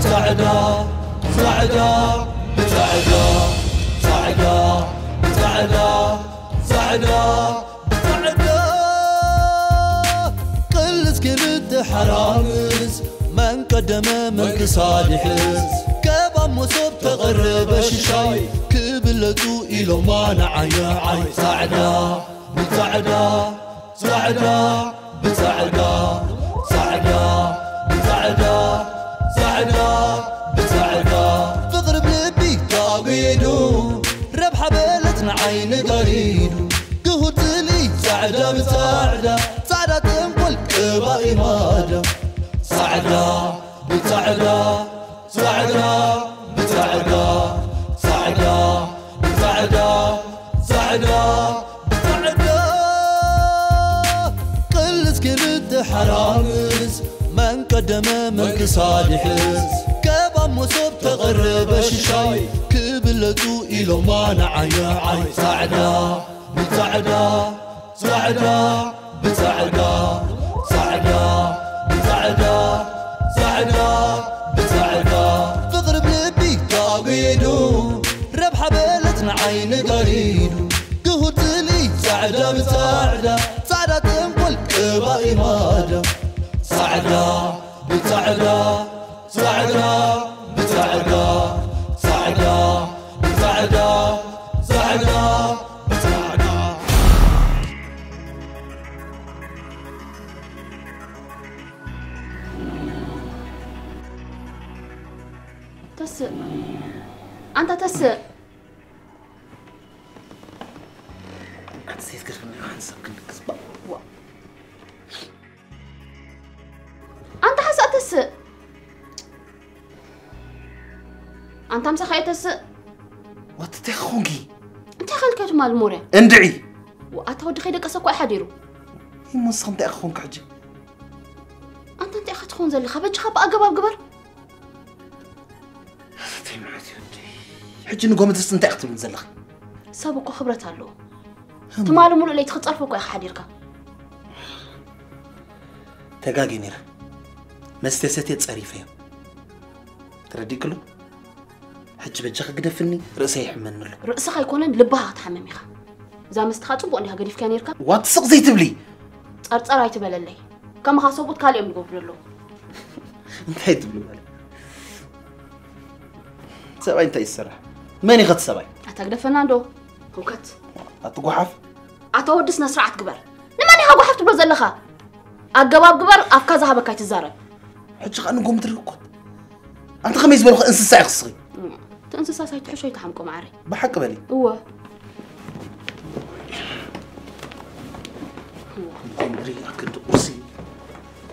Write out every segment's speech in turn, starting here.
ጻዕዳ ጻዕዳ ብጻዕዳ ጻዕዳ ብጻዕዳ ጻዕዳ ብጻዕዳ ቅልስ ክልተ ሓራምዝ መን ቀደመ መን ክሳድ ይሕዝ ከባብ መሶብ ተቐረበ ሽሻይ ክብለጹ ኢሎማ ንዓይ ንዓይ ጻዕዳ ብጻዕዳ ጻዕዳ ብጻዕዳ ጻዕዳ ብጻዕዳ ጻዕዳ ብጻዕዳ ፍቕሪ ብልቢ ታጒዱ ረብሓ በለት ንዓይኒ ጋሪዱ ድሁር ጽልኢ ጻዕዳ ብጻዕዳ ጻዕዳ ተንኮል ቅባኢ ማዳ ጻዕዳ ብጻዕዳ ጻዕዳ ብጻዕዳ ጻዕዳ ብጻዕዳ ጻዕዳ ብጻዕዳ ቅልስ ክልተ ሓራምዝ መን ቀደመ መን ክሳድ ይሕዝ ከባብ መሶብ ተቐረበ ሽሻይ ክብለጹ ኢሎማ ንዓይ ንዓይ ጻዕዳ ብጻዕዳ ጻዕዳ ብጻዕዳ ጻዕዳ ብጻዕዳ ጻዕዳ ብጻዕዳ ፍቕሪ ብልቢ ታጒዱ ረብሓ በለት ንዓይኒ ጋሪዱ ድሁር ጽልኢ ጻዕዳ ብጻዕዳ ጻዕዳ ተንኮል ቅባኢ ማዳ ጻዕዳ ብጻዕዳ ጻዕዳ ብጻዕዳ ጻዕዳ ብጻዕዳ ጻዕዳ ብጻዕዳ ተስእ ኣንታ ተስእ ኣንተ ሴት ገርፍና ሓንሳብ ክንክስ ኣንታ ሓሳእ ተስእ ኣንታ ምሳኻ እየ ተስእ ዋት እንታይ ክኾንኪ እንታይ ኸልከ ትማል ሞርያ እንድዒ ኣታ ወዲ ከይደቀሰ እኮ ሓዲሩ እሞ ንስኻ እንታይ ክኾንኪ ሕጂ ኣንታ እንታይ ኢኻ ትኸውን ዘለኻ በጃኻ ብኣገባብ ግበር እንታይ ማለት እዩ እንዲ ሕጂ ንጎመትስ እንታይ ክትብል ዘለኻ ሰብ እኮ ክብረት ኣለዎ ትማሊ ሙሉእ ለይቲ ክፀርፎ እኮ ኢኻ ሓዲርካ ተጋጊ ነይረ መስተ ሰትየ ፀሪፈዮ ተረዲእክሎ ሕጂ በጃ ክግደፍኒ ርእሰ ይሕመኒ ኣሎ ርእስኻ ኣይኮነን ልብኻ ክትሓምም ኢኻ እዛ መስተኻ ፅቡቅ እንዲኻ ገዲፍካ ነርካ ዋት ስቕ ዘይትብሊ ፀርፀር ኣይትበለለይ ከምኻ ሰብኡት ካልኦም ዝገብሩ ዘለዉ እንታይ ትብሉ ማለት ሰብኣይ እንታይ ይሰርሕ መን ይኸት ሰብኣይ ኣታ ግደፈና እንዶ ህውከት ኣትጓሓፍ ኣታ ወዲ ስነ ስርዓት ግበር ንመን ኢኻ ጓሓፍ ትብሎ ዘለኻ ኣገባብ ግበር ኣፍካ ዝሃበካ ኣይትዛረብ ሕጂ ኸኣ ንጎም ትርኮት ኣንቲ ከመይ ዝበልኹ እንስሳ ኢኽስኺ እቲ እንስሳ ሳይትሕሾ ኣይትሓምቆ ማዓረይ ብሓቂ በሊ እወ ንሪኣ ክንዲ ቁርሲ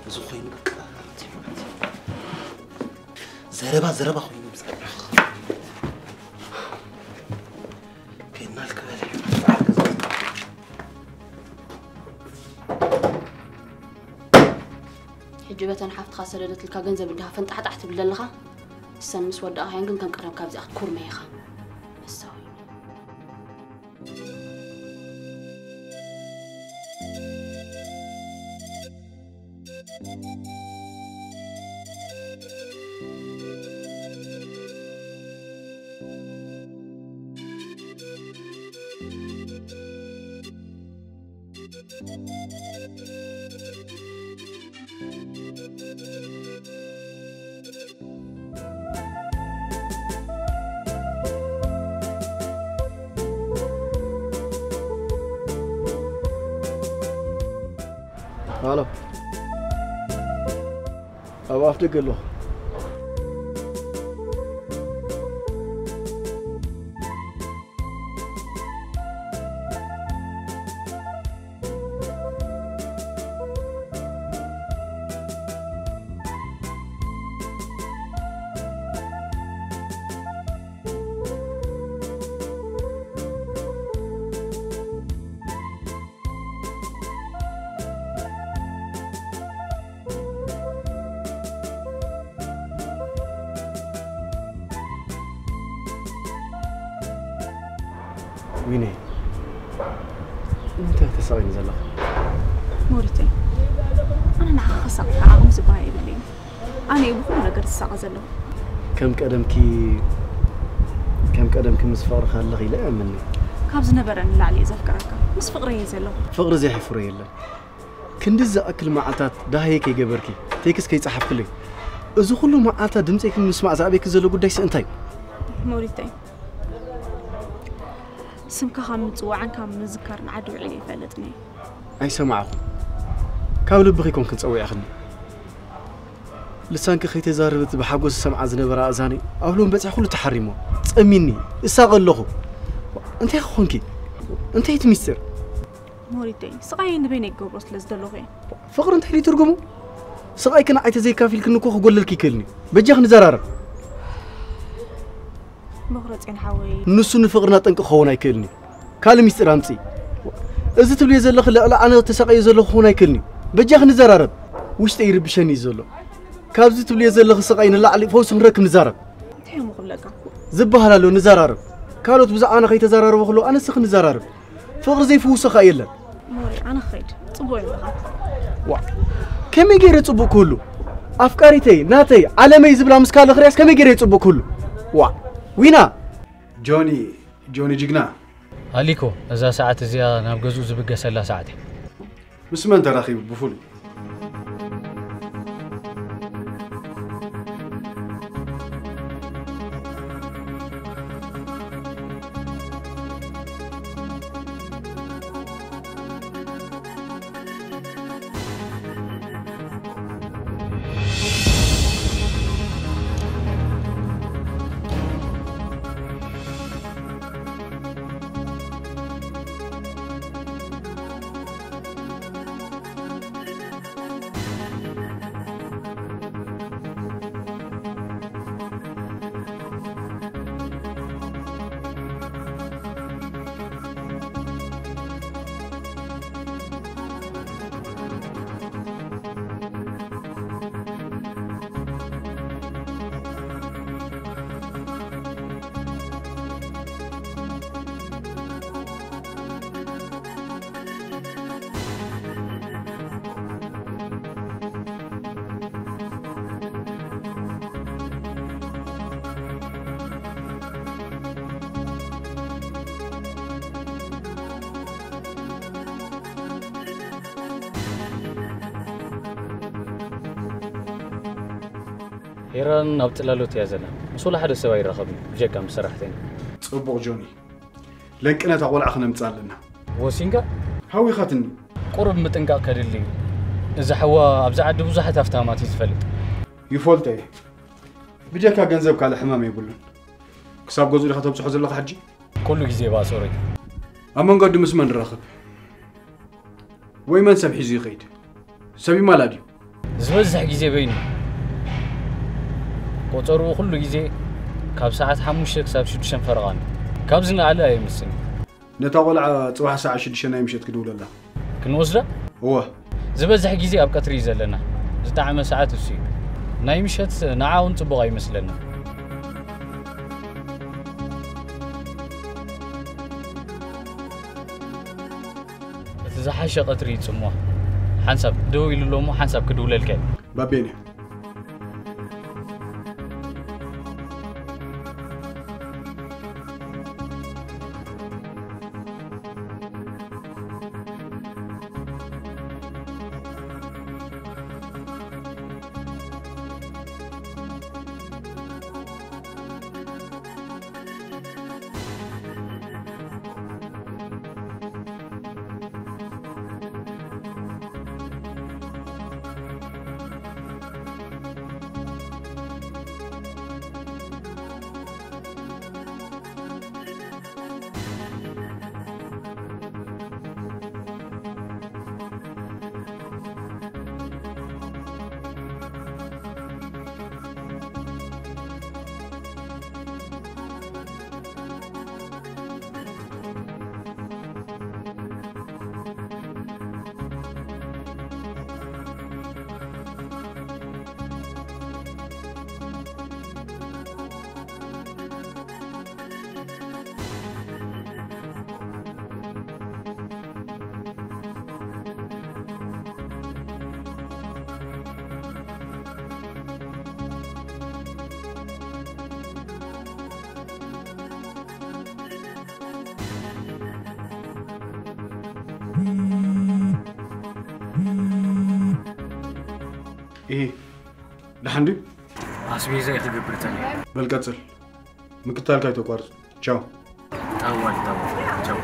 እዚ ኮይኑ በቃ ዘረባ ዘረባ ኮይኑ ከይናልክ በለ ሕጂ በተን ሓፍትኻ ሰደደትልካ ገንዘብ እንዲኻ ፈንጣሕጣሕ ትብል ዘለኻ እሰን ምስ ወዳእኻየን ግን ከም ቀደም ካብዚኣ ክትኩርመ ኢኻ መሳዊ ሃሎ ኣብ ኣፍ ደገ ኣለኹ ዊነይ እንታይ ተሳቒኒ ዘለኹ ሞሪተይ ኣነ ንዓኻ ክሳቕ ዓቕሚ ዝበሃል የብለይን ኣነ እየ ብኩሉ ነገር ዝሳቐ ዘለኹ ከም ቀደምኪ ከም ቀደምኪ ምስ ፍቕርኻ ኣለኺ ኢለ እኣምን። ካብ ዝነበረኒ ንላዕሊ እየ ዘፍቅረካ። ምስ ፍቕረይ እየ ዘለኹ። ፍቕሪ ዘይሕፍሮ የለን። ክንዲ ዝኣክል መዓልታት ዳህየ ከይገበርኪ፣ ቴክስት ከይጸሓፍክለይ፣ እዚ ኩሉ መዓልታት ድምፀይ ምስማዕ ዝኣበየኪ ዘሎ ጉዳይስ እንታይ እዩ? ሞሪተይ፣ ስምካ ካብ ምጽዋዕን ካብ ምዝካርን ዓዲ ውዒለ ኣይፈልጥን እየ። ኣይሰማዕኹ። ካብ ልብኺ ኮንክን ጸዊዕኽኒ። ልሳንኪ ከይተዛረበት ብሓጎስ ዝሰምዓ ዝነበራ ኣእዛነይ ኣብ ሎሚ በጺሐ ኩሉ ተሓሪሞ። ጸሚኒ፣ እሳቐ ኣለኹ። እንታይ ክኾንኪ? እንታይ እቲ ሚስጥር? ሞሪተይ፣ ስቓይ ንበይነይ ክገብሮ ስለ ዝደለኹ እየ። ፍቕሪ እንታይ ድዩ ትርጉሙ? ስቓይኪ ንዓይ ተዘይካፊልክኒ እኮ ክጎለልኪ ይክእልኒ። በጃኺ ንዘራረብ። መቑረጽ እየ ንሓወይ። ንሱ ንፍቕርና ጠንቂ ክኸውን ኣይክእልን እዩ። ካልእ ሚስጥር ኣምጽኢ። እዚ ትብልዮ ዘለኺ ልዕሊ ኣነ ተሳቕዮ ዘለኹ ክኸውን ኣይክእልን እዩ። በጃኺ ንዘራረብ። ውሽጠይ ይርብሸኒ እዩ ዘሎ። ካብዚ ትብልዮ ዘለኺ ስቓይ ንላዕሊ ፈውሲ ክንረክብ ንዛረብ። እንታይ እሞ ክብለካ? ዝበሃል ኣሎ፣ ንዘራረብ። ካልኦት ብዛዕባና ከይተዘራረቡ ከለዉ ኣነስ ንዘራረብ። ፍቕሪ ዘይፍውሶ ኸኣ የለን። ሞሪ፣ ኣነ ክኸይድ። ጽቡቕ እዩ። ዋ፣ ከመይ ገይረ ጽቡቕ ክህሉ? ኣፍቃሪተይ፣ ናተይ፣ ዓለመይ ዝብላ ምስ ካልእ ክሪኣስ ከመይ ገይረ ጽቡቕ ክህሉ? ዋ፣ ዊና! ጆኒ፣ ጆኒ ጅግና። ኣሊኮ፣ እዛ ሰዓት እዚኣ ናብ ገዝኡ ዝብገሰላ ሰዓት እያ። ምስ መን ተራኺቡ ብፍሉይ? ሄራን ኣብ ጽላሎት እያ ዘላ። ምስ ወላ ሓደ ሰብ ኣይራኸብን፣ ብጀካ ምስ ሰራሕተኛ። ጽቡቕ ጆኒ። ለንቂ ነታ ቆልዓ ክነምጽኣ ኣለና። ወሲንካ? ሃዊኻትኒ። ቁሩብ ምጥንቃቕ ከድሊ እዩ። እዚ ሓዋ ኣብዚ ዓዲ ብዙሓት ሃፍታማት እዩ ዝፈልጥ። ይፈልጦ እየ። ብጀካ ገንዘብ ካልእ ሕማም የብሉን። ክሳብ ገዝኡ ዲኻ ተብጽሖ ዘለኻ ሕጂ? ኩሉ ግዜ ባሶረይ። ኣብ መንገዱ ምስ መን ንራኸብ? ወይ መን ሰብ ሒዙ ይኸይድ? ሰብ ይማላ ድዩ? ዝበዝሕ ግዜ በይኑ። ቆጸርኡ ኩሉ ግዜ ካብ ሰዓት ሓሙሽተ ክሳብ ሽዱሽተ ፈረቓ ነው። ካብዚ ንኣለ ኣይምስን። ነታ ቆልዓ ጽባሕ ሰዓት ሽዱሽተ ናይ ምሸት ክድውለላ። ክንወስዳ? እወ። ዝበዝሕ ግዜ ኣብ ቀትሪ እዩ ዘለና። ዝጠዓመ ሰዓት እሱ እዩ። ናይ ምሸት ንዓ እውን ጽቡቕ ኣይመስለንን። እቲ ዝሓሸ ቀትሪ ይጽምዋ። ሓንሳብ ደው ኢሉ ኣሎ እሞ ሓንሳብ ክድውለልካ እዩ። ባቤነ። إيه، ደሓን ድዩ? ኣስቤዛ እዩ ክገብር ጸኒሑ። በል ቀጽል። ምክትታልካ ኣይተቋርጽ። ቻው። ጠዋል፣ ጠዋል። ቻው።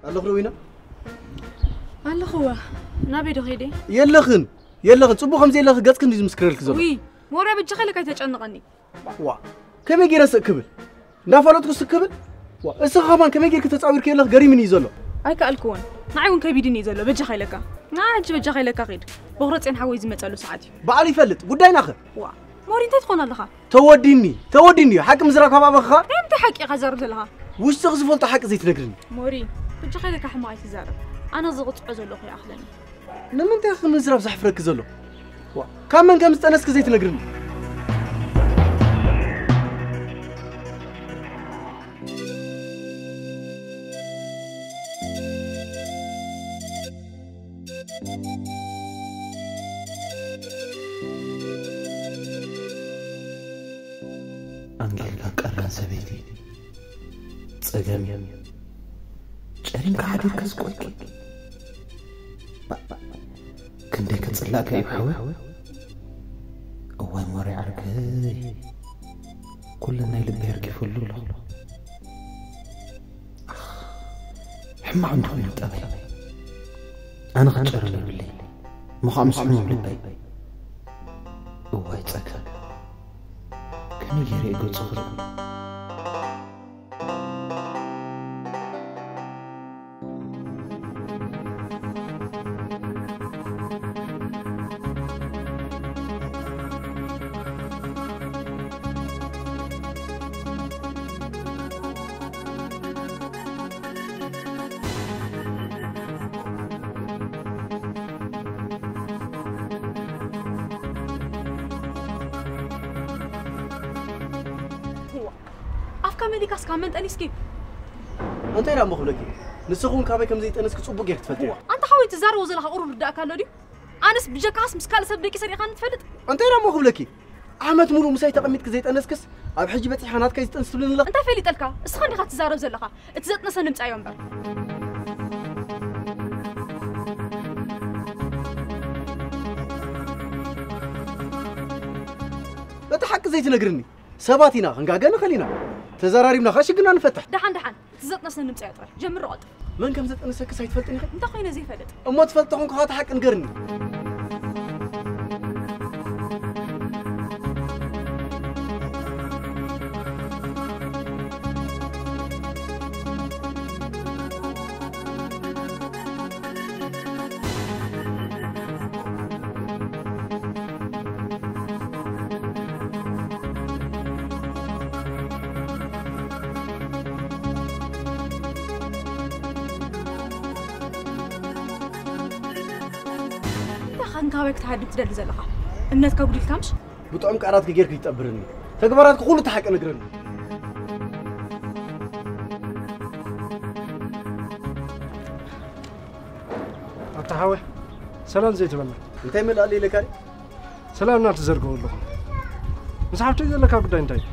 ኣለኹ ዶ ዊና? ኣለኹዋ። ናበይ ዶ ከይደ? የለኽን፣ የለኽን። ጽቡቕ ከም ዘየለኺ ገጽኪ እንድዩ ዝምስክረልኪ ዘሎ። ውይ፣ ሞራ በጃኻ ኢለካ ኣይተጨንቐኒ። ዋ፣ ከመይ ገይረ ስቕ ክብል? እንዳፈለጥኩ ስቕ ክብል? ዋ፣ እስኻ ከማን ከመይ ጌርኪ ተጻዊርኪ የለኽ ገሪምኒ እዩ ዘሎ። ኣይከኣልክዎን። ንዓይ እውን ከቢድኒ እዩ ዘሎ፣ በጃኻ ኢለካ። ንዓ ሕጂ በጃኻ ኢለካ ኺድ። ቦኽረጼን ሓወይ ዝመጸሉ ሰዓት እዩ። በዓል ይፈልጥ፣ ጉዳይናኸ? ዋ፣ ሞሪ እንታይ ትኾን ኣለኻ? ተወዲኒ፣ ተወዲኒ እዩ። ሓቂ ምዝራብ ካብ ኣበኻ? እንታይ ሓቂ ኢኻ ትዛረብ ዘለኻ? ውሽጥኺ ዝፈልጦ ሓቂ ዘይትነግርኒ። ሞሪ፣ በጃኻ ኢለካ ሕማቕ ኣይትዛረብ። ኣነ ዝቕጽዖ ዘለኹ ይኣኽለኒ። ንምንታይ ኢኺ ምዝራብ ዘሕፍረኪ ዘሎ? ዋ፣ ካብ መን ከም ዝጠነስኪ ዘይትነግርኒ? ኣንጌልካ ቀራን ሰበይቲ ጸገም ጨሪምካ ሓዲርካ ስቆልኪ። ክንደይ ክጽላእካ እዩ ሓወ። እዋይ ሞሪ ዓርከይ፣ ኩሉ ናይ ልበይ ኣርጊፈሉ ኣለኹ። ኣኽ፣ ሕማቕ እንተኾይኑ ጠበይ። ኣነ ክጨረሉ ይብለይ። ምዃም ስሕሙም ልበይ። እዋይ ጸገም። ከመይ ገይረ እየ ገጹ ክርኢ? ኣፍካ መሊካስ ካብ መን ጠኒስኪ? እንታይ ደኣ እሞ ክብለኪ? ንስኺ እውን ካበይ ከም ዘይጠነስኪ ጽቡቕ ጌርኪ ትፈልጢ ኢኺ። ኣንታ ሓወይ ትዛረቦ ዘለኻ ቁሩብ ርዳእካ ኣሎ ድዩ? ኣነስ ብጀካስ ምስ ካልእ ሰብ ደቂሰ ርኢኻኒ ትፈልጥ? እንታይ ደኣ እሞ ክብለኪ? ዓመት ሙሉእ ምሳይ ተቐሚጥኪ ዘይጠነስክስ ኣብ ሕጂ በጺሕካ ናትካ እዩ ዝጠንስ ትብልኒ ኣለኺ? እንታይ ፈሊጠልካ? እስኻ እንዲኻ ትዛረብ ዘለኻ። እቲ ዘጥነሰ ንምጻዮ እምበር። እቲ ሓቂ ዘይትነግርኒ? ሰባት ኢና፣ ክንጋገ ንኽእል ኢና። ተዘራሪብና ኸኣ ሽግርና ንፈትሕ። ደሓን ደሓን፣ እቲ ዘጥነሰ ንምጻዮ ጥራይ። ጀምሮ ቀልጥፍ። መን ከም ዘጥነሰክስ ኣይትፈልጥን ኢኺ? እንታይ ኮይነ ዘይፈልጥ? እሞ ትፈልጦ ኾንኩ ኸኣ እቲ ሓቂ ንገርኒ። እንታይ ኻን ካባይ ክትሃድም ትደሊ ዘለኻ? እምነትካ ጉዲልካ ምሽ? ብጥዑም ቃላትኪ ጌርኪ ይጠብርኒ። ተግባራትኪ ኩሉ እቲ ሓቂ ነግረኒ። ኣታ ሓወይ፣ ሰላም ዘይትበልና። እንታይ መልኣሊ ኢለካ ድዩ? ሰላምና ትዘርግሑ ኣለኹም። ምስ ሓፍተይ ዘለካ ጉዳይ እንታይ እዩ?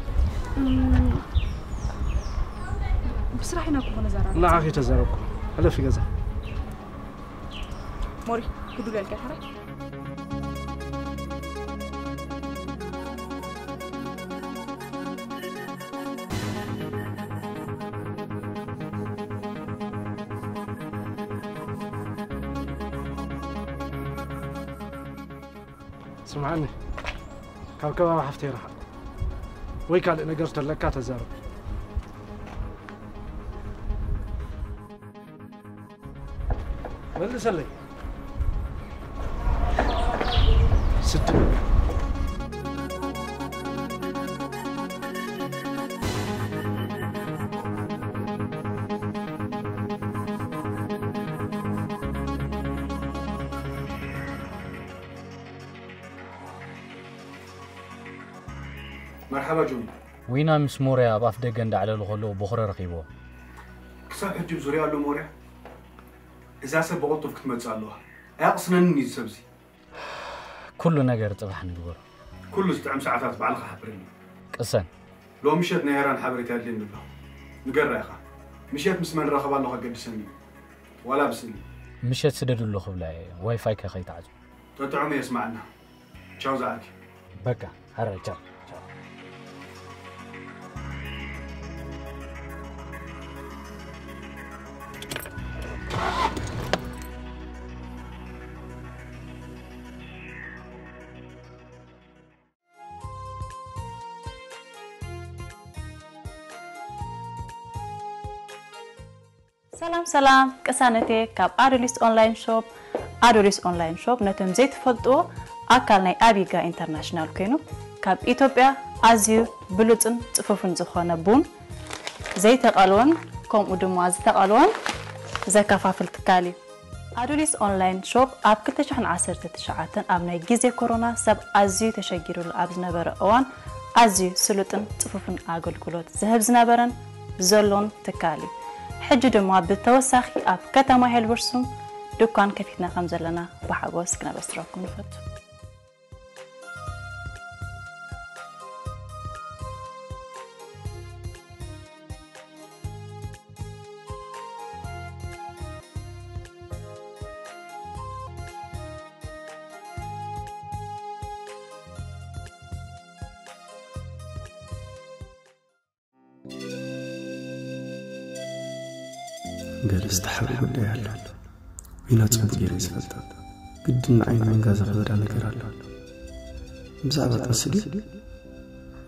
እም፣ ብስራሕ ኢና እኮ ነዘራርብ። ንዓኺ ተዛረብኩ። ሕለፊ ገዛ። ሞሪ፣ ክዱለልካ ሓራይ። ስምዓኒ፣ ካብ ከባቢ ሓፍተይ ርሓቕ። ወይ ካልእ ነገር ተለካ ተዛረብ። መልሰለይ። ስድ መርሓባ ጆኒ። ዊና ምስ ሞርያ ኣብ ኣፍ ደገ እንዳዕለሉ ከለዉ ቦኽረ ረኺብዎ። ክሳብ ሕጂ ብዙርያ ኣሎ ሞርያ። እዛ ሰብ ብቕልጡፍ ክትመጽእ ኣለዋ። ኣያቕስነንን እዩ ሰብዚ። ኩሉ ነገር ጽባሕ ንግበሮ። ኩሉ ዝጥዕም ሰዓታት ባዕልኻ ሓብረኒ። ቅሰን። ሎም ምሸት ናይ ሄራን ሓበሬታ የድልየኒ ኣሎ። ንገራ ኢኻ። ምሸት ምስ መን ራኸብ ኣለኻ ገድሰኒ። ዋላ ብስኒ። ምሸት ስደድሉ ክብላ እየ። ዋይፋይ ከ ከይትዓጽ። ተጥዕሙ የስማዕና። ቻው ዝዓርኪ። በቃ፣ ሕራይ፣ ቻው፣ ቻው። ሰላም ሰላም፣ ቅሳነቴ ካብ ኣዶሊስ ኦንላይን ሾፕ። ኣዶሊስ ኦንላይን ሾፕ ነቶም ዘይትፈልጥዎ ኣካል ናይ ኣቢጋ ኢንተርናሽናል ኮይኑ፣ ካብ ኢትዮጵያ ኣዝዩ ብሉጽን ጽፉፍን ዝኾነ ቡን ዘይተቐልወን ከምኡ ድማ ዝተቐልወን ዘከፋፍል ትካል እዩ። ኣዱሊስ ኦንላይን ሾፕ ኣብ ክልተ ሽሕን ዓሰርተ ትሽዓተን ኣብ ናይ ግዜ ኮሮና ሰብ ኣዝዩ ተሸጊሩሉ ኣብ ዝነበረ እዋን ኣዝዩ ስሉጥን ጽፉፍን ኣገልግሎት ዝህብ ዝነበረን ዘሎን ትካል እዩ። ሕጂ ድማ ብተወሳኺ ኣብ ከተማ ሄልበርሱም ድኳን ከፊትና ከም ዘለና ብሓጎስ ክነበስረኩም ንፈቱ። ገለ ዝተሓብእ ጉዳይ ኣሎ። ዊና ጽቡቕ ገይረ እየ ዝፈልጣ። ግድን ንዓይ ንምንጋር ዘኽበዳ ነገር ኣሎ። ብዛዕባ ጥንሲ ድዩ?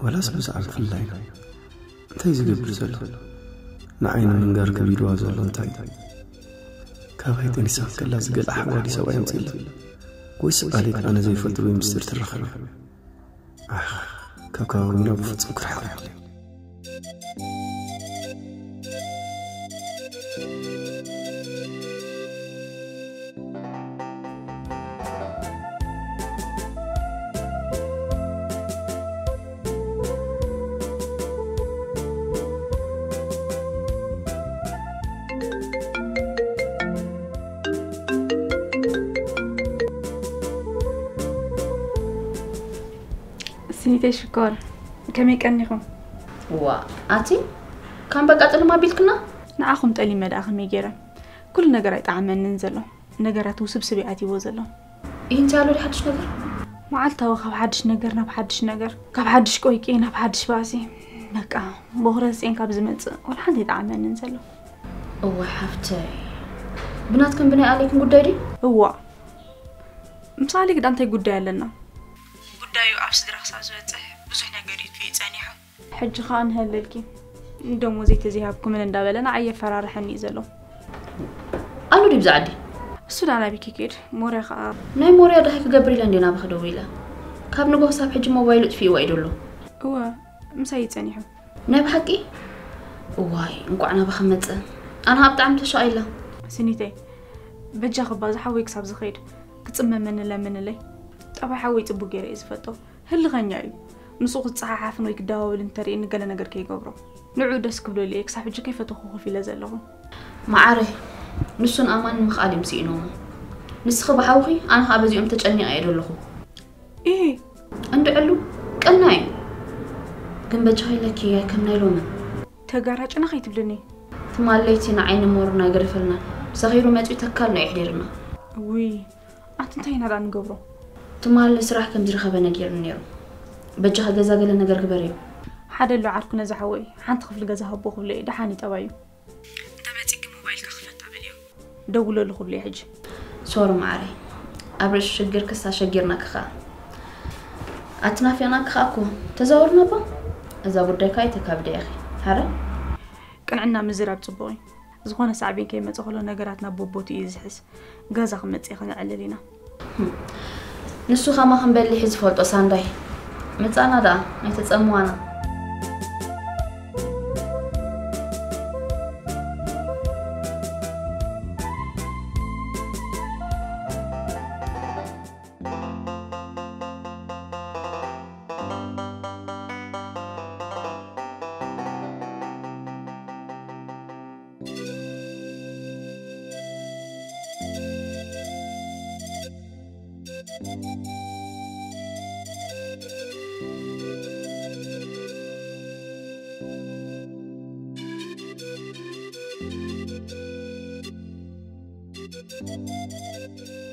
ዋላስ ብዛዕባ ምፍልላይና? እንታይ ዝገብር ዘሎ? ንዓይ ንምንጋር ከቢድዋ ዘሎ እንታይ እዩ? ካባይ ጠኒሳ ከላ ዝገለ ሓጓዲ ሰብኣይ ኣምፅእላ? ወይስ ኣሌት ኣነ ዘይፈልጥ ወይ ምስጢር ትራኸብ እያ? ኣሕ፣ ካብ ከባቢና ብፍጹም ክርሕቕ የብለይን። ስኒተይ ሽኮር፣ ከመይ ቀኒኹም? ዋ፣ ኣቲ ካም በቃ ጥልም ኣቢልክና? ንዓኹም ጠሊመ ደኣ ከመይ ገይረ? ኩሉ ነገር ኣይጠዓመንን ዘሎ። ነገራት ውስብስብ እዩ ኣትይዎ ዘሎ። ይህንቲ ኣሎ ድዩ ሓድሽ ነገር? መዓልታዊ ካብ ሓድሽ ነገር ናብ ሓድሽ ነገር፣ ካብ ሓድሽ ቆይቂ ናብ ሓድሽ ባእሲ። በቃ፣ ቦኽረ ዝፅን ካብ ዝመፅእ ወላ ሓንቲ ኣይጠዓመንን ዘሎ። እዋይ ሓፍተይ፣ ብናትክን ብናይ ኣሌክን ጉዳይ ድዩ? እዋ፣ ምስ ኣሌክ ዳ እንታይ ጉዳይ ኣለና? ጉዳዩ ኣብ ስድራ ክሳብ ዝበፅሕ ብዙሕ ነገር እዩ እትዩ ፀኒሑ። ሕጂ ኸኣ ንሀለልኪ ደሞዘይ ተዘይሃብኩምን እንዳበለ ንዓይ የፈራርሐኒ እዩ ዘሎ። ኣሎ ድዩ ብዛ ዓዲ? እሱ ዳ ናበይ ክከይድ? ሞርያ ኸኣ ናይ ሞርያ ደሃይ ክገብር ኢለ እንዴ ናባኺ ደዊለ። ካብ ንጎ ክሳብ ሕጂ ሞባይሉ ጥፊእዋ እዩ ደሎ። እወ፣ ምሳይ እዩ ጸኒሑ። ናይ ብሓቂ? እዋይ፣ እንቋዕ ናባኺ መጸ። ኣነ ኸኣ ብጣዕሚ ተሻቒለ። ስኒተይ፣ በጃኺ እባ ዝሓወይ ክሳብ ዝኸይድ ክጽመመኒ ለምንለይ። ጠባይ ሓወይ ጽቡቕ ገይረ እየ ዝፈልጦ። ህልኸኛ እዩ። ምስኡ ክጸሓሓፍን ወይ ክደዋወልን እንተርእየኒ ገለ ነገር ከይገብሮ። ንዕኡ ደስ ክብሎ ኢለ እየ ክሳብ ሕጂ ከይፈተኹ ኮፍ ኢለ ዘለኹ። መዓረይ፣ ንሱን ኣማንን ምኽኣል እዮም ስኢኖሞ። ንስኺ ብሓውኺ፣ ኣነ ኸኣ በዚኦም ተጨኒቐ እየ ዘለኹ። ኢሂ። እንድዕሉ፣ ቀናይ እዩ። ግን በጃኺ ኢለኪ እየ ከም ናይ ሎምን። ተጋራጭና ከይትብልኒ። ትማል ለይቲ ንዓይኒ ሞርና ኣይገደፈልናን። ሰኺሩ መጺኡ ተካልና እዩ ኣሕዲርና። ውይ፣ ኣቲ እንታይ ኢና ደኣ ንገብሮ? ትማል ንስራሕ ከም ዝረኸበ ነጊሩኒ ነይሩ። በጃኻ ገዛ ገለ ነገር ግበርዮ። ሓደ ኣሎ ዓርኩ ነዛ ሓወይ፣ ሓንቲ ክፍሊ ገዛ ሃቦ ክብሎ እየ፣ ደሓን እዩ ጠባዩ። እንተ መጺእኪ ሞባይልካ ክፈታ በልዮ። ደውለሉ ክብሎ እየ ሕጂ። ሶሪ መዓረይ፣ ኣብ ርእሲ ሽግርክስ ኣሸጊርናኪ ኸኣ። ኣቲ ናፊቕናኪ ኸኣ እኮ። ተዛወርና እባ። እዛ ጉዳይ ከኣ ኣይተካብድያ ኢኺ። ሓረ? ቅንዕና ምዝራብ ጽቡቕ እዩ። ዝኾነ ሳዕቤን ከይመጸ ከሎ ነገራት ናብ ቦቦቱ እዩ ዝሕዝ። ገዛ ክመጽእ ክንዕልል ኢና። ንሱ ከማኽን በሊሕ ዝፈልጦ ሳንዳይ። ምጻና ደኣ ኣይተጸምዋና።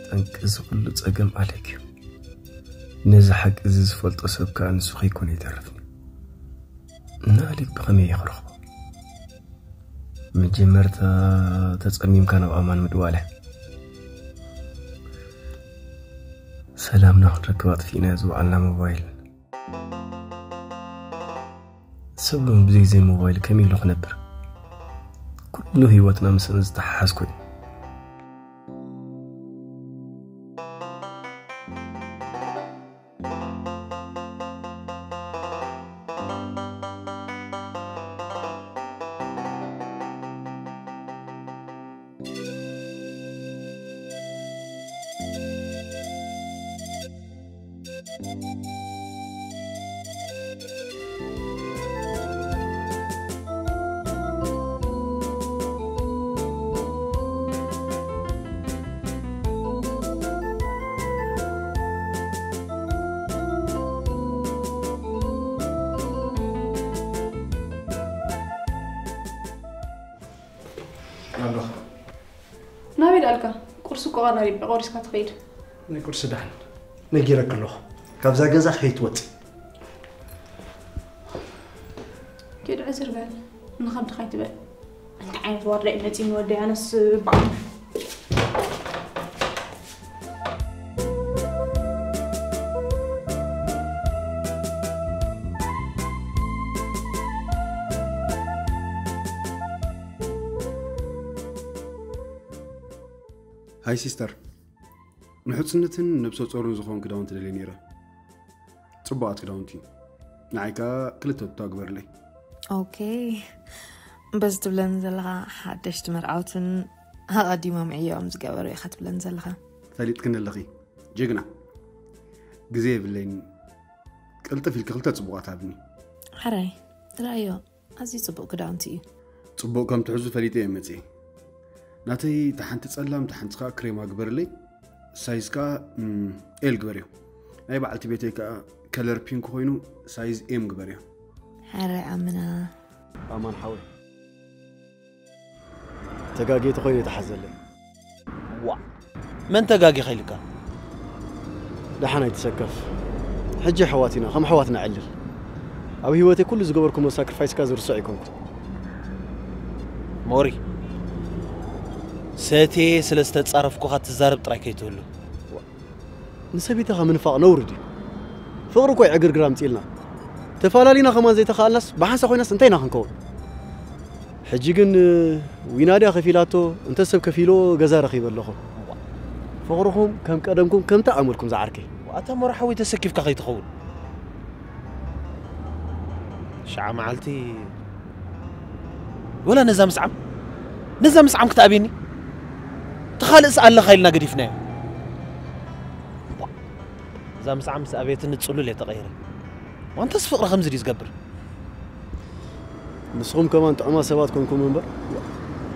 ጠንቂ እዚ ኩሉ ጸገም ኣሌክ እዩ። ነዚ ሓቂ እዚ ዝፈልጦ ሰብ ከኣ ንሱ ከይኮነ ይተርፍኒ። ንኣሌክ ብኸመይ እየ ክረኽቦ? መጀመርታ ተጸሚምካ ናብ ኣማን ምድዋለ። ሰላምና ክንረክብ ኣጥፊእናዮ ዝወዓልና ሞባይል። ሰብ ሎሚ ብዘይ ዘይ ሞባይል ከመይ ኢሉ ክነብር? ኩሉ ህይወትና ምስአን ዝተሓሓዝ ኮይኑ። ኣለኹ። ናበይ ደኣልካ? ቁርሲ እኮ ቀራሪበ፣ ቆሪስካ ትኸይድ። ናይ ቁርሲ ደሓን ነጊረኪ ኣለኹ። ካብዛ ገዛ ከይትወፂ። ኪድ ዕዝር በል፣ ንኸብድኻ ኣይትበል። እንታይ ዓይነት ዋርዳ እዩ መፂኡ ንወደይ? ኣነስ በዓል ሃይ ሲስተር፣ ንሕጽነትን ነብሰ ጾርን ዝኾን ክዳውንቲ ደልየ ነይረ። ጽቡቓት ክዳውንቲ። ንዓይ ከኣ ክልተ ቱታ ግበርለይ። ኦኬ። በዚ ትብለኒ ዘለኻ ሓደሽቲ መርዓውትን ኣቐዲሞም ዕዮኦም ዝገበሩ ኢኻ ትብለኒ ዘለኻ። ፈሊጥክኒ ኣለኺ ጅግና። ግዜ የብለይን። ቅልጥፍ ኢልኪ ክልተ ጽቡቓት ሃብኒ። ሕራይ፣ ርኣዮ። ኣዝዩ ጽቡቕ ክዳውንቲ እዩ። ጽቡቕ ከም ትሕዙ ፈሊጠ እየ መጺኤ። ናተይ እታ ሓንቲ ጸላም፣ እታ ሓንቲ ከኣ ክሬማ ግበርለይ። ሳይዝ ከኣ፣ እም፣ ኤል ግበርዮ። ናይ በዓልቲ ቤተይ ከኣ ከለር ፒንክ ኮይኑ ሳይዝ ኤም ግበርዮ። ሕራይ ኣምና። ኣማን ሓወይ፣ ተጋግየ ተኾይነ ይተሓዘለይ። ዋእ፣ መን ተጋጊኻ ኢልካ? ደሓን ኣይትሰከፍ። ሕጂ ኣሕዋት ኢና፣ ከም ኣሕዋት ነዕልል። ኣብ ህይወተይ ኩሉ ዝገበርኩሞ ሳክሪፋይስካ ዝርስዕ ኣይኮንኩን። ሞሪ፣ ሰትየ ስለ ዝተጻረፍኩኻ ትዛረብ ጥራይ ከይትህሉ። ንሰበይትኻ ምንፋቕ ነውሪ ድዩ? ፍቕሪ እኮ እዩ ዕግርግር ኣምጺእልና። ተፋላሊና ከማን ዘይተኻኣልናስ ብሓንሳ ኮይናስ እንታይ ኢና ክንከውን? ሕጂ ግን ዊና ድያ ከፊላቶ፣ እንተ ሰብ ከፊልዎ ገዛ ረኺበ ኣለኹ። ፍቕርኹም ከም ቀደምኩም ከምቲ ኣመልኩም ዝዓርከይ። ኣታ ሞራ ሓወይ ተሰኪፍካ ከይትኸውን። ሽዓ መዓልቲ ወላ ነዛ ምስዓም፣ ነዛ ምስዓም ክትኣብየኒ? እቲ ካልእስ ኣለኻ ኢልና ገዲፍናዮ። እዛ ምስዓም ምስ ኣበየትኒ ጽሉል እየ ተቐይረ። ዋንተስ ፍቕሪ ከምዚ ድዩ ዝገብር? ንስኹም ከማን ጥዑማት ሰባት ኮንኩም እምበር፣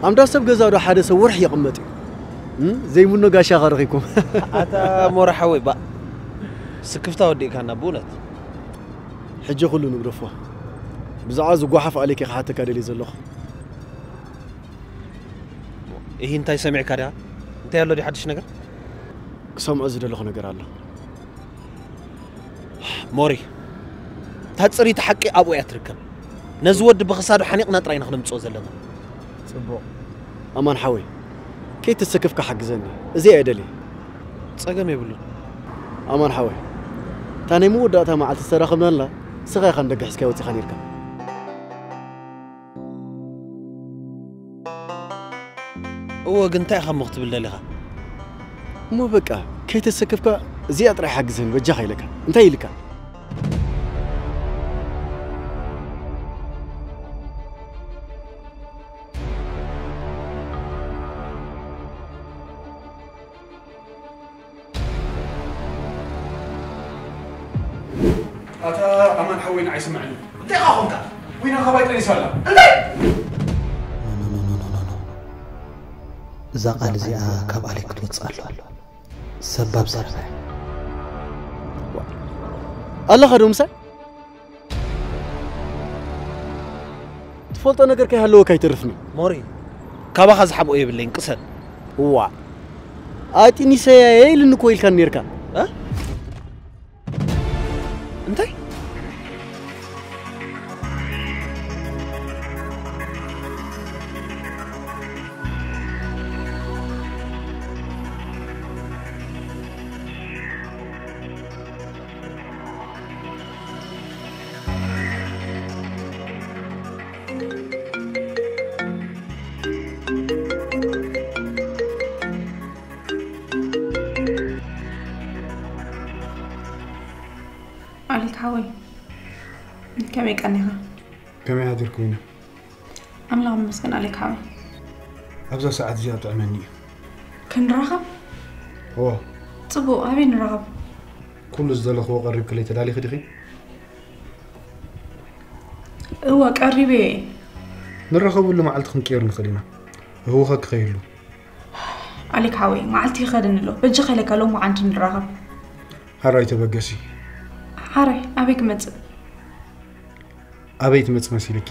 ኣምዳ ሰብ ገዛ ዶ ሓደ ሰብ ወርሒ የቕመጥ እዩ? እም? ዘይምኖ ጋሻ ኸረኺብኩም። ኣታ ሞራ ሓወይ፣ ባእ፣ ስክፍታ ወዲእካና ብእውነት። ሕጂ ኩሉ ንግደፎ። ብዛዕባ ዝጓሓፍ ኣሌክ ክሓተካ ደልየ ዘለኹ። እሂ፣ እንታይ ሰሚዕካ ዲኻ? እንታይ ኣሎ ድዩ ሓድሽ ነገር? ክሰምዖ ዝደለኹ ነገር ኣሎ። ሞሪ፣ እታ ጽሪቲ ሓቂ ኣብኡ እያ ትርከብ። ነዚ ወዲ ብኽሳዱ ሓኒቕና ጥራይ ኢና ክነምጽኦ ዘለና። ጽቡቕ። ኣማን ሓወይ፣ ከይተሰከፍካ ሓግዘኒ። እዚኣ እየ ደልየ። ጸገም የብሉን። ኣማን ሓወይ፣ እታ ናይ መወዳእታ መዓልቲ ዝተራኸብናላ ንስኻ ኢኻ ንደገ ሒዝካያ ወጺኻ ኔርካ። እወ፣ ግን እንታይ ኢኻ እሞ ክትብል ደሊኻ? እሞ በቃ፣ ከይተሰከፍካ እዚኣ ጥራይ ሓግዘኒ፣ በጃኻ ኢለካ። እንታይ ኢልካ? ኣታ ኣማን ሓወይ ንዓይ ስምዐኒ። እንታይ ኢኻ ኾንካ? ዊና ካባይ ጠኒሳ ኣላ። እንታይ? እዛ ቃል እዚኣ ካብ ኣሌክ ክትወጽእ ኣለዋ። ሰባብ ዘረባ እያ። ኣለኻ ዶ ምሳይ? ትፈልጦ ነገር ከይሃለወካ ኣይተርፍን እዩ። ሞሪ፣ ካባኻ ዝሓብኦ የብለይን፣ ቅሰን። እዋ፣ ኣጢኒሰያ እየ ኢልኒ እኮ ኢልካ ኔርካ። እ? እንታይ? ኣሊክ ሓወይ፣ ከመይ ቀኒኻ? ከመይ ሓዲርኩም ኢና? ኣምላኽ ይመስገን ኣሊክ ሓወይ። ኣብዛ ሰዓት እዚኣ ጥዕመኒ እዩ። ክንራኸብ? እዎ። ጽቡቕ፣ ኣበይ ንራኸብ? ኩሉ ዝደለኽዎ ቀሪብክለይ ተዳሊኺ ዲኺ? እወ፣ ቀሪበ እየ። ንራኸበሉ መዓልቲ ክንቅየር ንኽእል ኢና። እህውኸ ክኸይሉ። ኣሊክ ሓወይ፣ መዓልቲ ይኸድን ኣሎ። በጃኻ ኢለካ ሎሚ መዓንቲ ንራኸብ። ሓራይ ተበገሲ። ሓራይ፣ ኣበይ ክመጽእ? ኣበይ ትመጽእ መሲልኪ?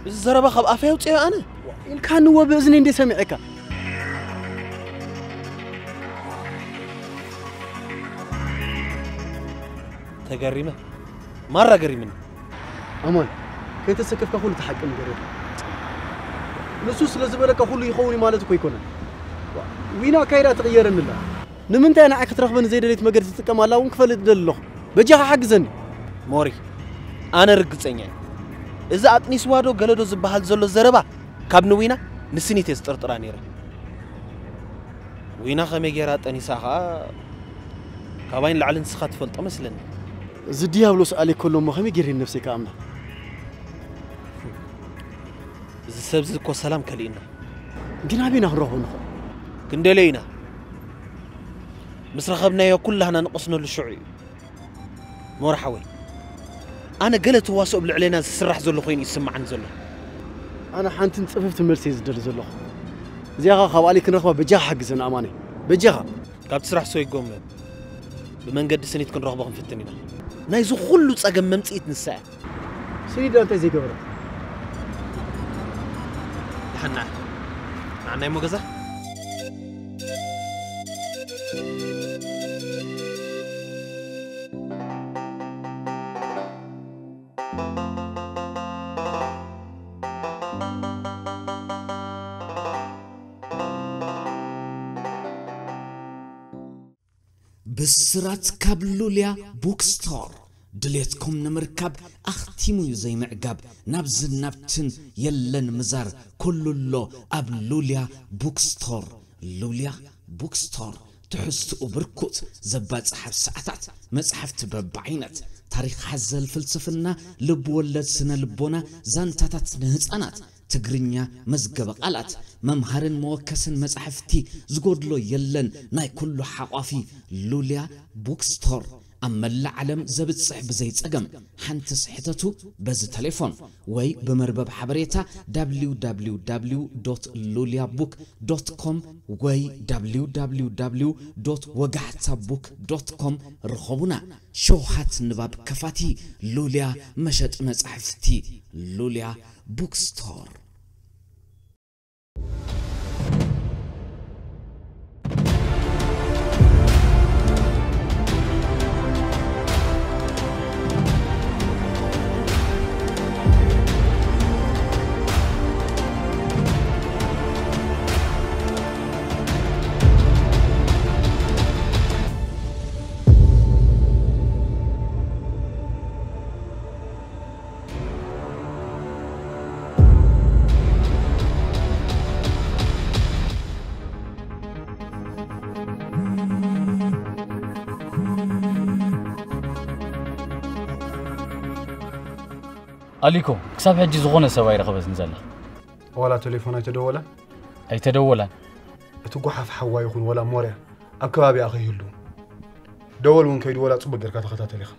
እዚ ዘረባ ካብ ኣፈይ ኣውፅኦ ኣነ? ኢልካኒ እወ ብእዝነይ እንደ ሰሚዐካ። ተገሪመ። ማራ ገሪምኒ። ኣማን፣ ከይተሰከፍካ ኩሉ ተሓቂ ንገረሉ። ንሱ ስለ ዝበለካ ኩሉ ይኸውን እዩ ማለት እኮ ኣይኮነን። ዊና ኣካይዳ ትቕየረኒ ኣላ። ንምንታይ ንዓይ ክትረኽበኒ ዘይደለየት መገዲ ትጥቀም ኣላ እውን ክፈልጥ እደሊ ኣለኹ። በጃኻ ሓግዘኒ። ሞሪ፣ ኣነ ርግጸኛ እየ። እዚ ኣጥኒስዋ ዶ ገለ ዶ ዝበሃል ዘሎ ዘረባ ካብ ንዊና ንስኒት እየ ዝጥርጥራ ነይረ። ዊና ከመይ ጌራ ጠኒሳ ኸኣ ካባይ ንላዕሊ ንስኻ ትፈልጦ መስለኒ። እዚ ዲያብሎስ ኣሌክ ከሎ እሞ ከመይ ጌረ ነብሰይ ክኣምና? እዚ ሰብዚ እኮ ሰላም ከሊእና። ግን ኣበይና ክንረኽቦ ንኽእል? ክንደልዮ ኢና። ምስ ረኸብናዮ ኩላህና ንቐስነሉ ሽዑ እዩ። ሞራ ሓወይ፣ ኣነ ገለ ተዋስኦ ኣብ ልዕሌና ዝስራሕ ዘሎ ኮይኑ ይስምዓኒ ዘሎ። ኣነ ሓንትን ጽፍፍቲ መልሲ እየ ዝደሊ ዘለኹ። እዚኣ ኸኣ ካብ ኣሌክ ክንረኽባ በጃኻ ሓግዘና ኣማነይ። በጃኻ። ካብቲ ስራሕ ሰይጎም ብመንገዲ ስኒት ክንረኽቦ ክንፍትን ኢና። ናይዚ ኩሉ ጸገም መምጽኢት ንሳ እያ። ስኒት ደኣ እንታይ ዘይገበረት? ደሓን ንዓ። ንዓናይ እሞ ገዛ። ብስራት ካብ ሉልያ ቡክስቶር። ድሌትኩም ንምርካብ ኣኽቲሙ እዩ ዘይምዕጋብ። ናብዝን ናብትን የለን ምዛር፣ ኩሉ ኣሎ ኣብ ሉልያ ቡክስቶር። ሉልያ ቡክስቶር፣ ትሕዝትኡ ብርኩት፣ ዘባጽሕ ኣብ ሰዓታት፣ መጻሕፍቲ በብዓይነት፣ ታሪኽ ሓዘል ፍልስፍና፣ ልብ ወለድ፣ ስነ ልቦና፣ ዛንታታት ንህጻናት፣ ትግርኛ፣ መዝገበ ቃላት፣ መምሃርን መወከስን መጻሕፍቲ ዝጎድሎ የለን። ናይ ኩሉ ሓቋፊ ሉልያ ቡክስቶር ኣብ መላእ ዓለም ዘብጽሕ ብዘይ ጸገም። ሓንትስ ሕተቱ በዚ ተሌፎን ወይ ብመርበብ ሓበሬታ www.luliabook.com ወይ www.ወጋሕታbook.com ርኸቡና። ሸውሃት ንባብ ከፋቲ ሉልያ መሸጢ መጻሕፍቲ ሉልያ ቡክስቶር። ኣሊኮ፣ ክሳብ ሕጂ ዝኾነ ሰብ ኣይረኸበትን ዘላ። ዋላ ቴሌፎን ኣይተደወለን? ኣይተደወላን። እቲ ጓሓፍ ሓዋ ይኹን ወላ ሞርያ ኣብ ከባቢኣ ከይህሉ ደወል እውን ከይድወላ ጽቡቅ ጌርካ ተኸታተል ኢኻ።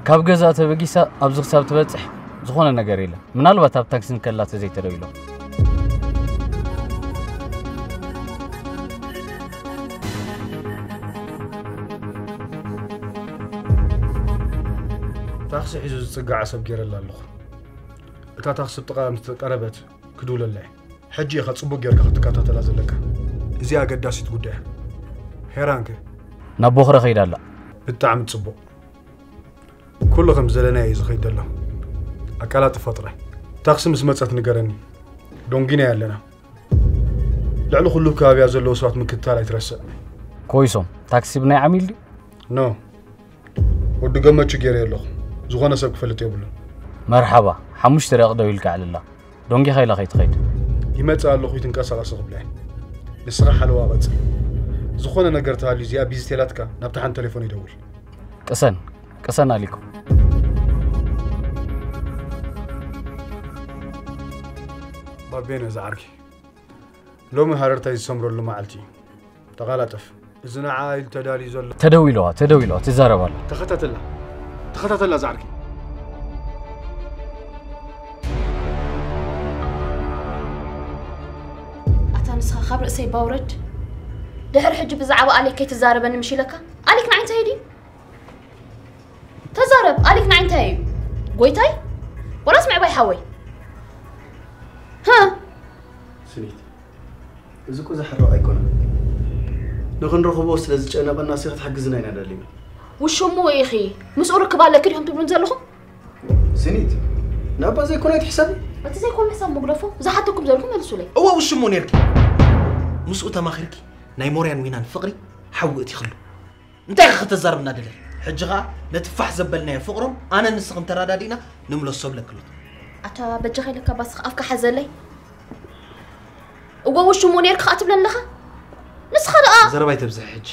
ካብ ገዛ ተበጊሳ ኣብዚ ክሳብ ትበጽሕ ዝኾነ ነገር የለን። ምናልባት ኣብ ታክሲ እንከላ ተዘይተደዊሎም። ታክሲ ሒዙ ዝጽጋዓ ሰብ ገይረላ ኣለኹ። እታ ታክሲ ብጥቓ ምስ ተቀረበት ክድውለላ እየ። ሕጂ ኢኻ ጽቡቅ ጌርካ ክትከታተላ ዘለካ። እዚኣ ኣገዳሲት ጉዳይ እያ። ሄራንከ? ናብ ቦኽረ ከይዳ ኣላ። ብጣዕሚ ጽቡቅ። ኩሉ ከም ዝደለናዮ እዩ ዝኸይድ ዘሎ። ኣቀላጥፎ ጥራይ። ታክሲ ምስ መጸት ንገረኒ። ዶንጊና ኣለና። ልዕሊ ኩሉ ኣብ ከባቢያ ዘለዉ ሰባት ምክትታል ኣይትረስዕ። ኮይሶም፣ ታክሲ ብናይ ዓሚል ድዩ? ኖ። ወዲ ገመቹ ገይረ ኣለኹ። ዝኾነ ሰብ ክፈልጥ የብሉን። መርሓባ፣ ሓሙሽተ ደቂቕ ደው ኢልካ ኣዕልላ። ዶንጊኻ ኢላ ከይትኸይድ። ይመጽእ ኣለኹ ይትንቀሳቐስ ክብላ እየ። ንስኻ ሓለዋ ቀጽል። ዝኾነ ነገር ተሃልዩ እዚኣ ቢዚ ተላትካ ናብታ ሓንቲ ቴሌፎን ይደውል። ቅሰን፣ ቅሰን ኣሊኮ። ባቤነ ዝዓርኪ ሎሚ ሃረርታይ ዝሰምረሉ መዓልቲ እዩ። ተቓላጠፍ። እዚ ንዓ ኢሉ ተዳልዩ ዘሎ። ተደዊለዋ፣ ተደዊለዋ፣ ትዛረብ ኣላ። ተኸታተላ። ተኸታተላ ዝዓርኪ። ኣታ ንስኻ ካብ ርእሰይ ባውረድ። ድሕሪ ሕጂ ብዛዕባ ኣሌክ ከይትዛረበኒ ምሽ ኢለካ? ኣሌክ ንዓይ እንታይ ድዩ? ተዛረብ፣ ኣሌክ ንዓይ እንታይ እዩ? ጎይታይ? ወላስ ምዕባይ ሓወይ? ሃ? ስኒት፣ እዚ እኮ ዝሕረቕ ኣይኮነን። ንኽንረኽቦ ስለ ዝጨነቐና ሲ ክትሕግዝና ኢና ደሊና። ውሽሙ ኢኺ። ምስኡ ርክብ ኣለኪ ዲኹም ትብሉን ዘለኹም? ስኒት፣ ናባ ዘይኮነ ኣይትሕሰቢ። እቲ ዘይኮነ ሕሳብ መጉደፎ፣ ዝሓተኩም ዘለኹ መልሱለይ። እወ ውሽሙ ኔርኪ። ምስኡ ተማኺርኪ ናይ ሞርያን ዊናን ፍቕሪ ሓዊ እቲኽሉ። እንታይ ኢኻ ከተዛርብ እናደለኺ? ሕጂ ኸኣ ነቲ ፋሕ ዘበልናዮ ፍቕሮም ኣነ ንስኽን ተራዳዲእና ንምለሶ ብለክሉት። ኣታ በጃኻ ኢለካ ባስኻ ኣፍካ ሓዘለይ። እወ ውሽሙ ኔርካ ኸኣ ትብለኒ ኣለኻ? ንስኻ ደኣ ዘረባ ኣይተብዝሒ ሕጂ።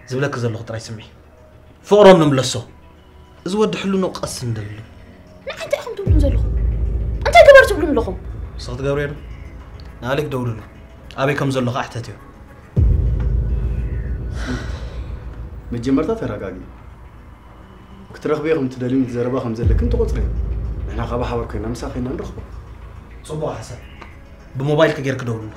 ዝብለኪ ዘለኹ ጥራይ ስምዒ። ፍቕሮም ንምለሶ። እዚ ወዲ ሕልኖ ቀስ እንድሉ። ንዓይ እንታይ ኢኹም ትብሉን ዘለኹም? እንታይ ግበር ትብሉን ኣለኹም? ንስኺ ትገብርዮ ዶ? ንኣሌክ ደውልሉ። ኣበይ ከም ዘሎ ኸኣ ሕተትዮ። መጀመርታ ተረጋግኢ። ክትረኽብዮ ከም ትደልዩን ዘረባ ከም ዘለክን ትቖጽርዮ። ንሕና ካብ ሓባር ኮይና ምሳ ኮይና ንረኽቦ። ጽቡቕ ሓሳብ። ብሞባይልኪ ጌርኪ ደውልሉ።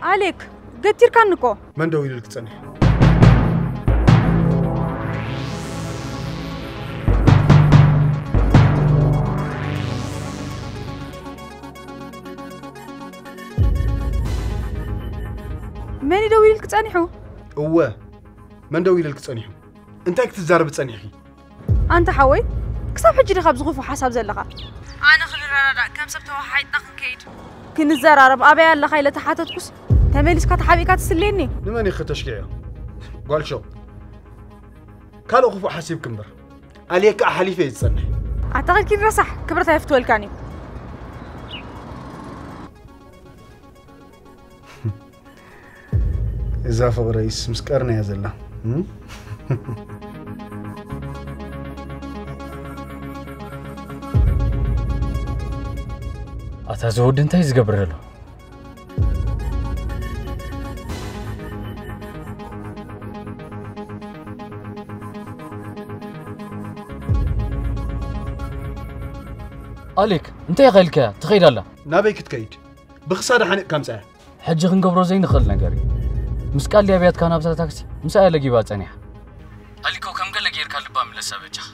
ኣሌክ፣ ገቲርካኒ እኮ። መን ደው ኢሉልኪ ጸኒሑ? መን እዩ ደው ኢሉልኪ ጸኒሑ? እወ፣ መን ደው ኢሉልኪ ጸኒሑ? እንታይ ክትዛረቢ ጸኒሕኪ? ኣንታ ሓወይ፣ ክሳብ ሕጂ ዲኻ ኣብዚ ክፉእ ሓሳብ ዘለኻ? ኣነ ክንረዳዳእ፣ ከም ሰብ ተወሓሒጥና ክንከይድ። ክንዘራረብ ኣበይ ኣለኻ ኢለ ተሓተትኩስ፣ ተመሊስካ ተሓቢእካ ትስልየኒ? ንመን ኢኺ ከተሽግዕዮ? ጓል ሾቕ። ካልእ ክፉእ ሓሲብኪ እምበር፣ ኣልየ ከኣ ሓሊፈ እየ ዝጸንሕ። ኣታ ኺድ ኪድ ረሳሕ፣ ክብረት ኣየፍትወልካን እዩ። እዛ ፍቕረይስ ምስ ቀርኒ እያ ዘላ። እም? ኣታ እዚ ወዲ እንታይ ዝገብር ዘሎ? ኣሌክ፣ እንታይ ኢኻ ኢልካያ? ትኸይድ ኣላ። ናበይ ክትከይድ? ብኽሳዳ ሓኒቕካ ኣምጻያ። ሕጂ ክንገብሮ ዘይንኽእል ነገር እዩ። ምስ ቃል ድያ ብያትካ ናብዛ ታክሲ ምስኣ እያ ለጊባ ጸኒሓ። ኣሊኮ ከም ገለ ጌርካ ልባ ምለሳ በጃኻ።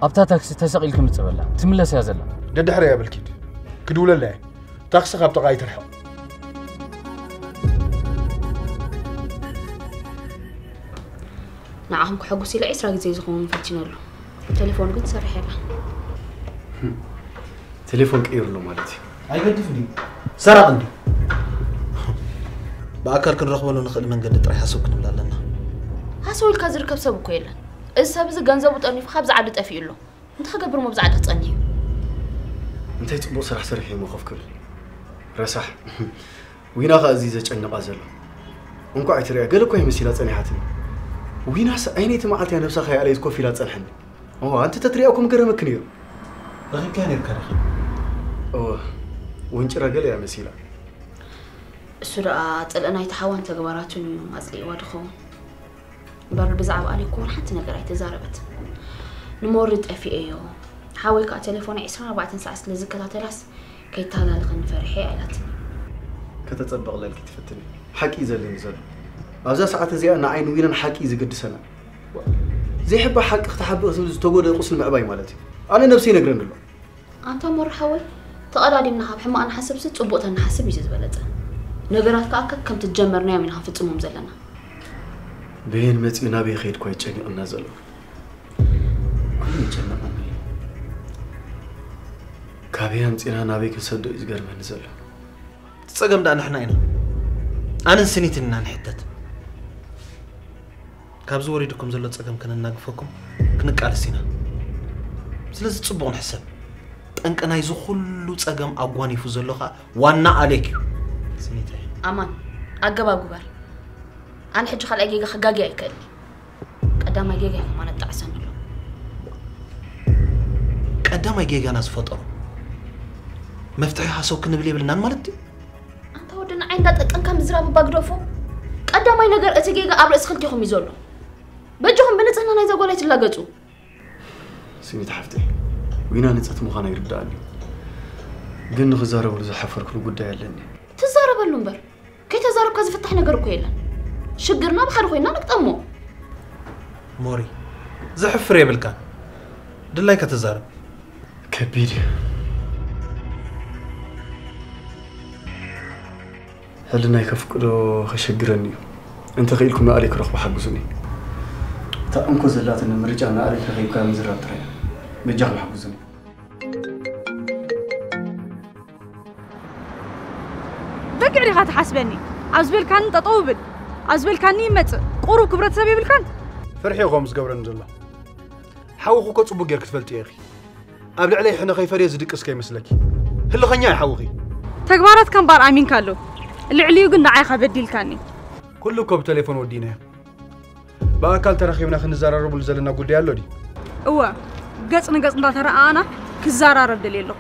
ኣብታ ታክሲ ተሰቒልኪ ምጽእ በላ። ትምለስ እያ ዘላ። ደድሕረያ በል ኪድ። ክድውለላ እየ። ታክሲ ካብ ጥቓ ኣይትርሕቕ። ንዓኹም ከሐጉስ ኢለ ዒስራ ግዜ ዝኸውን ፈቲነ ኣሎ። ቴሌፎኑ ግን ትሰርሕ የላን። ቴሌፎን ቀይሩ ኣሎ ማለት እዩ። ኣይገድፍን ድዩ? ሰራቒ እንድዩ። ብኣካል ክንረኽበሉ ንኽእል መንገዲ ጥራይ ሃሰው ክንብል ኣለና። ሃሰው ኢልካ ዝርከብ ሰብ እኮ የለን። እዚ ሰብ እዚ ገንዘቡ ጠርኒፉ ካብዚ ዓዲ ጠፊኡ ኣሎ። እንታይ ክገብር እሞ ኣብዚ ዓዲ ክጸንሕ እዩ? እንታይ ጽቡቕ ስራሕ ሰሪሑ እሞ ኮፍ ክብል? ረሳሕ። ዊና ኸኣ እዚ ዘጨንቓ ዘሎ። እንኳዕ ትሪኣ፣ ገለ እኮ ይመሲላ ጸኒሓትኒ። ዊናስ ዓይነይቲ መዓልቲ እያ ነብሳ ከይኣለየት ኮፍ ኢላ ጸንሐኒ። ኦ፣ ኣንቲ ተትሪኣ እኮ ምገረመኪ ነይሩ። ረኺብካያ ነይርካ ዲኻ? እወ፣ ወንጭራ ገለ እያ መሲላ። እሱ ደኣ ጽልኢ ናይቲ ሓዋን ተግባራቱን እዩ ኣጽሊእዋ ድኸውን። እምበር ብዛዕባ ኣሌክ እውን ሓንቲ ነገር ኣይተዛረበትን። ንሞሪ ጠፊኤዮ፣ ሓወይ ከኣ ቴሌፎን ዕስራን ኣርባዕተን ሰዓት ስለ ዝከታተላስ ከይተሃላልኸኒ ፈሪሐ እያ ኢላትኒ። ከተጸብቕለልኪ ትፍትኒ። ሓቂ እዩ ዘለኒ ዘሎ። ኣብዛ ሰዓት እዚኣ ንዓይ ንዊናን ሓቂ እዩ ዝገድሰና። ዘይሕባእ ሓቂ ክትሓብእ ክትብል ዝተጎድአ ቁስሊ ምዕባይ ማለት እዩ። ኣነ ነብሰይ ይነግረኒ ኣሎ። ኣንታ ሞሪ ሓወይ፣ ተቐዳዲምና ካብ ሕማቕ ንሓስብሲ ጽቡቕ ተንሓስብ እዩ ዝበለጸ። ነገራት ከኣ ከከም ትጀመርናዮም ኢና ክንፍጽሞም ዘለና። በየን መጺኡ ናበይ ከይድኩ እዩ ጨኒቕና ዘሎ። ኩሉ ይጨነቐኒ እዩ። ካበይ ኣምጺና ናበይ ክንሰዶ እዩ ዝገርመኒ ዘሎ። እቲ ጸገም ደኣ ንሕና ኢና። ኣነን ስኒትን ኢና ንሕተት። ካብዚ ወሪድኩም ዘሎ ጸገም ከነናግፈኩም ክንቃለስ ኢና። ስለዚ ጽቡቕ ንሕሰብ። ጠንቂ ናይዚ ኩሉ ጸገም ኣጓኒፉ ዘሎ ኸኣ ዋና ኣሌክ እዩ። ስኒተይ። ኣማን፣ ኣገባብ ግበር። ኣነ ሕጂ ካልኣይ ጌጋ ክጋግይ ኣይክእልን። ቀዳማይ ጌጋ እዩ ከማን ኣጣዕሰኒ ኣሎ። ቀዳማይ ጌጋና ዝፈጠሮ መፍትሒ ሃሰው ክንብል የብልናን ማለት ድዩ? ኣንታ ወዲ ንዓይ እንዳጠቀንካ ምዝራብ እባ ግደፎ። ቀዳማይ ነገር እቲ ጌጋ ኣብ ርእሲ ክልቴኹም እዩ ዘሎ። በጃኹም ብንጽህና ናይዛ ጓል ኣይትላገጹ። ስኒት ሓፍተይ፣ ዊና ንጽሕቲ ምዃና ይርድኣኒ። ግን ንኽዛረበሉ ዝሓፈርኩሉ ጉዳይ ኣለኒ። ትዛረበሉ እምበር። ከይተዛረብካ ዝፍታሕ ነገር እኮ የለን። ሽግርና ብሓደ ኮይና ንግጠሞ። ሞሪ፣ ዘሕፍር የብልካን። ድላይካ ተዛረብ። ከቢድ እዩ። ሕልናይ ከፍቅዶ ከሸግረኒ እዩ። እንተኽኢልኩም ንኣሌክ ረኽቡ ሓግዙኒ። እታ እንኮ ዘላትኒ ምርጫ ንኣሌክ ረኺብካ ምዝራብ ጥራይ እዩ። በጃኹም ሓግዙኒ። በጊዕ ዲኻ ትሓስበኒ? ኣብ ዝበልካኒ ጠጠው ብል፣ ኣብ ዝበልካኒ ይመጽእ። ቁሩብ ክብረት ሰብ የብልካን? ፍርሒ እኮ ምስ ገብረኒ ዘሎ። ሓውኺ እኮ ጽቡቅ ጌርኪ ትፈልጥዮ ኢኺ። ኣብ ልዕለይ ሕነ ከይፈርየ ዝድቅስ ከይመስለኪ። ህልኸኛ እዩ ሓውኺ። ተግባራትካ እምበኣር ኣሚንካ ኣሎ። ልዕሊኡ ግን ንዓይ ኢኻ በዲልካኒ። ኩሉ እኮ ብቴሌፎን ወዲእናዮ። ብኣካል ተራኺብና ክንዘራረብሉ ዘለና ጉዳይ ኣሎ ድዩ? እወ፣ ገጽ ንገጽ እንዳተረኣኣና ክዘራረብ ደልየ ኣለኹ።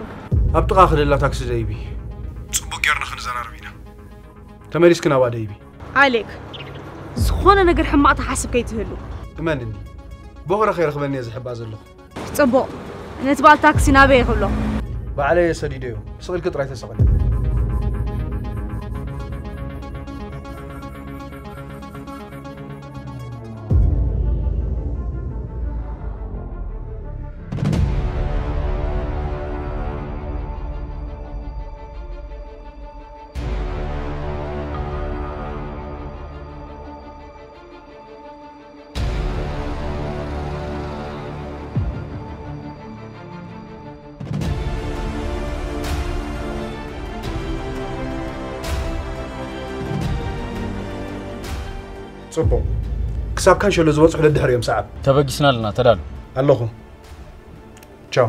ኣብ ጥቓኺ ደላ ታክሲ ደይቢ። ጽቡቕ ጌርና ክንዘራረብ ኢና። ተመሊስኪ ናብኣ ደይቢ። ኣሌክ፣ ዝኾነ ነገር ሕማቕ ትሓስብ ከይትህሉ። እመንኒ፣ ቦኽረ ከይረኽበኒ እየ ዝሕባእ ዘለኹ። ጽቡቕ፣ ነቲ በዓል ታክሲ ናበይ ክብሎ? ባዕለይ እየ ሰዲደዮ። ስቕ ኢልኪ ጥራይ ተሰቐሊ። ጽቡቕ። ክሳብ ካንሸሎ ዝበጽሑ ደድሕር እዮም ሰዓብ። ተበጊስና ኣለና፣ ተዳሉ። ኣለኹ። ቻው።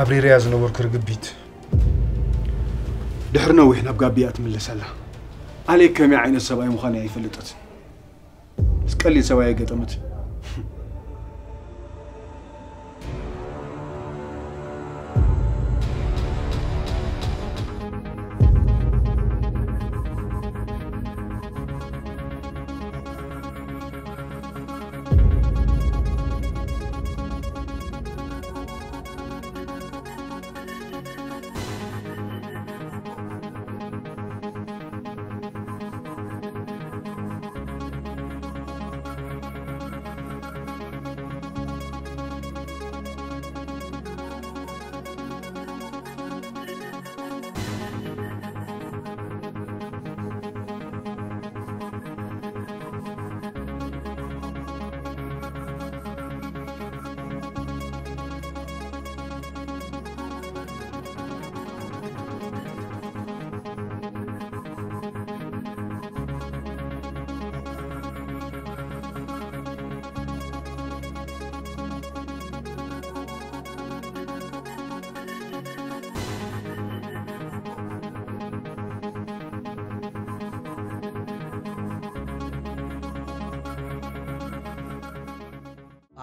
ኣብሪረያ ዝነበርኩ ርግቢት ድሕሪ ነዊሕ ናብ ጋቢኣ ትምለስ ኣላ። ኣሌክ ከመይ ዓይነት ሰብኣይ ምዃኑ ኣይፈልጠትን። ምስ ቀሊል ሰብኣይ ኣይገጠመትን።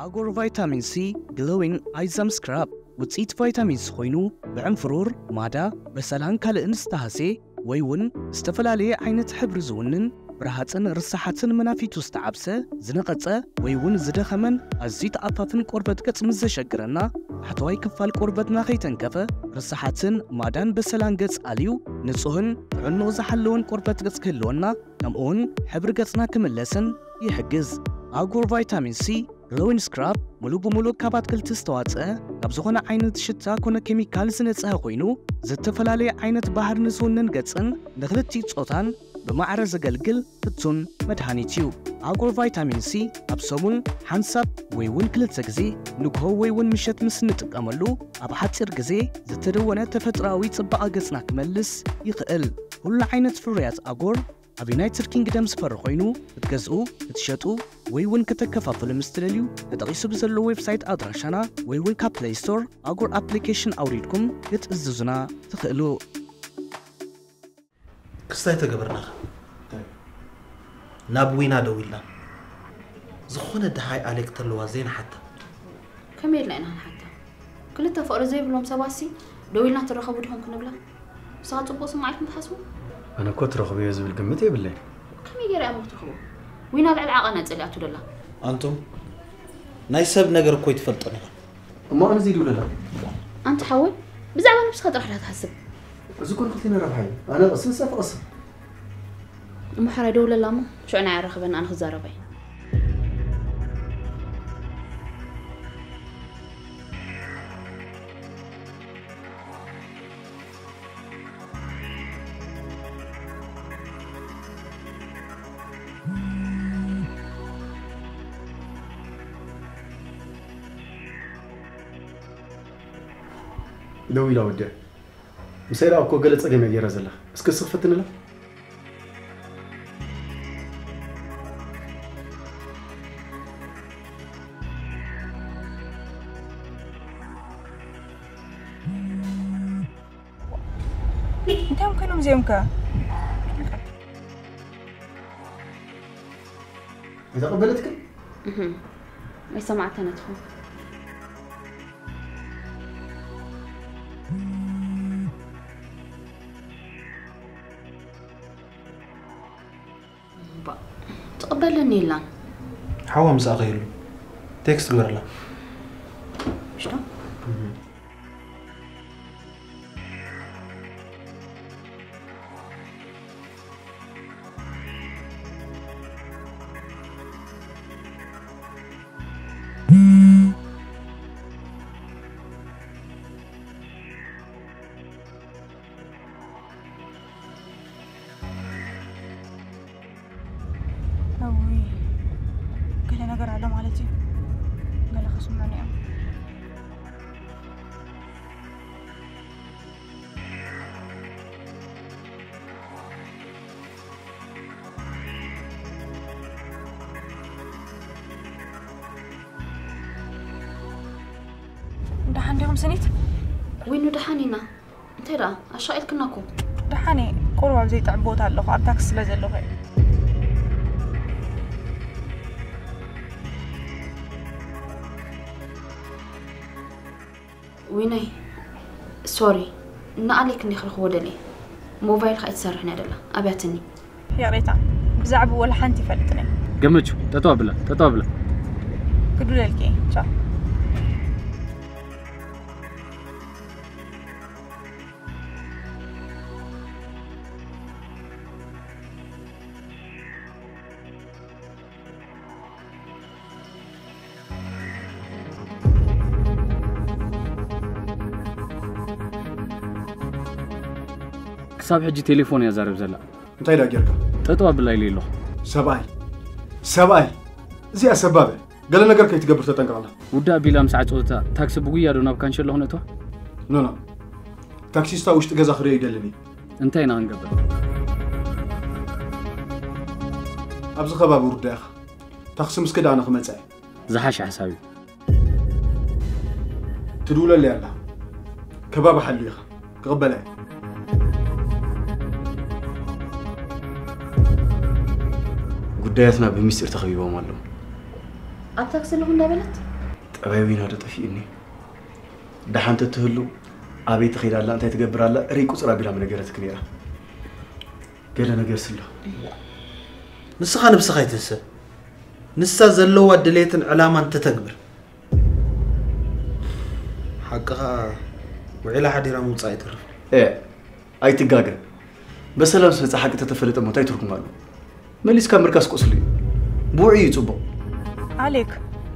ኣጎር ቫይታሚን ሲ ግሎዊን ኣይዛም ስክራብ ውፅኢት ቫይታሚን ሲ ኮይኑ፣ ብዕንፍሩር፣ ማዳ፣ በሰላን ካልእን ዝተሃሴ ወይ እውን ዝተፈላለየ ዓይነት ሕብሪ ዝውንን፣ ብረሃፅን ርሳሓትን መናፊቱ ዝተዓብሰ፣ ዝነቐፀ ወይ እውን ዝደኸመን ኣዝዩ ተኣፋፍን ቆርበት ገፅ ምስ ዘሸግረና፣ ታሕተዋይ ክፋል ቆርበትና ከይተንከፈ፣ ርሳሓትን ማዳን በሰላን ገፅ ኣልዩ፣ ንፁህን ጥዕንኡ ዝሓለወን ቆርበት ገፅ ክህልወና፣ ከምኡውን ሕብሪ ገፅና ክምለስን ይሕግዝ። ኣጎር ቫይታሚን ሲ ግሎዊን ስክራብ ሙሉእ ብሙሉእ ካብ ኣትክልቲ ዝተዋፅአ፣ ካብ ዝኾነ ዓይነት ሽታ ኮነ ኬሚካል ዝነፅሀ ኮይኑ፣ ዝተፈላለየ ዓይነት ባህሪ ንዝውንን ገፅን ንክልቲኡ ፆታን ብማዕረ ዘገልግል ፍቱን መድሃኒት እዩ። ኣጎር ቫይታሚን ሲ ኣብ ሰሙን ሓንሳብ ወይ እውን ክልተ ግዜ ንግሆ ወይ እውን ምሸት ምስ እንጥቀመሉ፣ ኣብ ሓፂር ግዜ ዝተደወነ ተፈጥሮኣዊ ፅባቐ ገፅና ክመልስ ይኽእል። ኩሉ ዓይነት ፍርያት ኣጎር ኣብ ዩናይትድ ኪንግደም ዝፈሪ ኮይኑ፣ ክትገዝኡ፣ ክትሸጡ ወይ እውን ከተከፋፍሉ ምስ ትደልዩ፣ ተጠቒሱ ብዘሎ ዌብሳይት ኣድራሻና ወይ እውን ካብ ፕለይ ስቶር ኣጎር ኣፕሊኬሽን ኣውሪድኩም ክትእዝዙና ትኽእሉ። ክስታይ ተገበርናኻ። ናብ ዊና ደዊልና። ዝኾነ ደሃይ ኣሌክ ተለዋ ዘይንሓታ። ከመይ ኢልና ኢና ንሓታ? ክልተ ፍቕሪ ዘይብሎም ሰባትሲ ደዊልና ትረኸቡ ዲኹም ክንብላ? ንስኻ ጽቡቕ ስምዓ ኢልኩም ትሓስቡ? ኣነ እኮ ትረኽብዮ ዝብል ግምት የብለይን። ከመይ ገይራ እያ እሞ ክትረኽቦ? ዊና ልዕሊ ዓቐና ጸሊኣቱ ደላ። ኣንቱም ናይ ሰብ ነገር እኮ ይትፈልጦን ኢኹም። እሞ ኣነ ዘይድውለላ። ኣንታ ሓወይ፣ ብዛዕባ ነብስኻ ጥራሕ ዳ ትሓስብ። እዚ እኮ ንክልቴና ረብሓ እዩ። ኣነ ቅስን ንሳ ትቕስን። እሞ ሓራይ ደውለላ እሞ፣ ሽዑ ንዓይ ኣራኽበኒ፣ ኣነ ክዛረባ እየ። ደው ኢላ ወዲያ። ምሳይ ደኣ እኮ ገለ ጸገም እያ ገይራ ዘላ። እስከ ስኽ ፈትንላ። እንታይ እዮም ኮይኖም እዚኦም ከ? ኣይተቐበለትክን? እህም። ኣይሰማዕተነትኹም። እምባ፣ ትቕበለኒ የላን። ሓዋ ምሳኣ ከይህሉ ቴክስት ግበረላ። ምሽ ዶ? እህም። እውይ፣ ገለ ነገር ኣሎ ማለት እዩ። ገለ ክስምዑና እዮም። ደሓን ዲኹም ስኒት? ዊኑ ደሓን ኢና። እንታይ ደኣ ኣሻቒልክና እኮ። ደሓን እየ። ቁሩብ ኣብ ዘይጥዕም ቦታ ኣለኹ፣ ኣብ ታክሲ ስለ ዘለኹ እየ። ዊነይ፣ ሶሪ፣ ንኣሌክ እንዲ ክረኽቦ ደልየ። ሞባይል ከኣ ኣይትሰርሕን እያ ደላ፣ ኣብያትኒ። ይቕሬታ፣ ብዛዕባ ወላ ሓንቲ ይፈልጥን እየ። ገመቹ፣ ጠጠው ኣብላ፣ ጠጠው ኣብላ። ክድውለልኪ እየ። ቻው። ክሳብ ሕጂ ቴሌፎን እያ ዛረብ ዘላ። እንታይ ደኣ ጌርካ? ጠጠው ኣብላ ኢለ ኣለኹ። ሰብኣይ፣ ሰብኣይ፣ እዚኣ ሰባብ እያ። ገለ ነገር ከይትገብር ተጠንቀቐላ። ውዳእ ቢላ ምስ ዓጸወታ ታክሲ ብጉያ ዶ ናብ ካንሸሎ ክነእትዋ? ኖ፣ ኖ። ታክሲስታ ውሽጢ ገዛ ክርእዮ ይደልን እዩ። እንታይ ኢና ክንገብር? ኣብዚ ከባቢ ውርዳ ኢኻ። ታክሲ ምስ ከዳ ኣነ ክመጽእ እየ። ዝሓሸ ሓሳብ እዩ። ትድውለለይ ኣላ። ከባቢ ሓሉ ኢኻ። ክቕበላ እየ። ጉዳያትና ብሚስጢር ተኸቢቦም ኣለዉ። ኣብ ታክሲ ኣለኹ እንዳበለት? ኣባይ ዊና ዶ ጠፊእኒ? ደሓን ተትህሉ ኣበይ ትኸይድ ኣላ፣ እንታይ ትገብር ኣላ፣ ርይ ቁጽር ኣቢላ ምነገረትክ ነይራ። ገለ ነገር ስሎ። ንስኻ ንብስኻ ኣይትህሰብ። ንሳ ዘለዋ ድሌትን ዕላማን ትተግብር። ሓቅኻ ውዒላ ሓዲራ ምውጻእ ኣይተርፍን። ኤ ኣይትጋገ። በሰላም ስለ ሓቂ ተተፈለጠ ሞ እንታይ ትርጉም ኣሎ? መሊስካ ምርካስ ቁስሊ እዩ። ብውዒ እዩ ጽቡቕ። ኣሌክ፣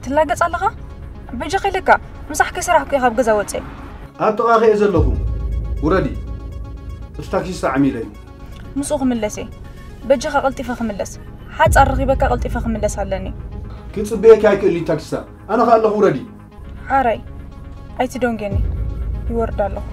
ትላገጽ ኣለኻ? በጃኻ ኢለካ፣ ምሳሕ ከይሰራሕኩ እየ ካብ ገዛ ወጽኤ። ኣብ ጥቓኺ እየ ዘለኹ። ውረዲ። እቲ ታክሲስታ ዓሚለ እዩ። ምስኡ ክምለስ እየ። በጃኻ ቀልጢፈ ክምለስ። ሓጻር ረኺበካ ቀልጢፈ ክምለስ ኣለኒ። ክጽበየኪ ኣይክእልን ታክሲስታ። ኣነ ኸኣ ኣለኹ ውረዲ። ሓራይ፣ ኣይትደንጉየኒ። ይወርድ ኣለኹ።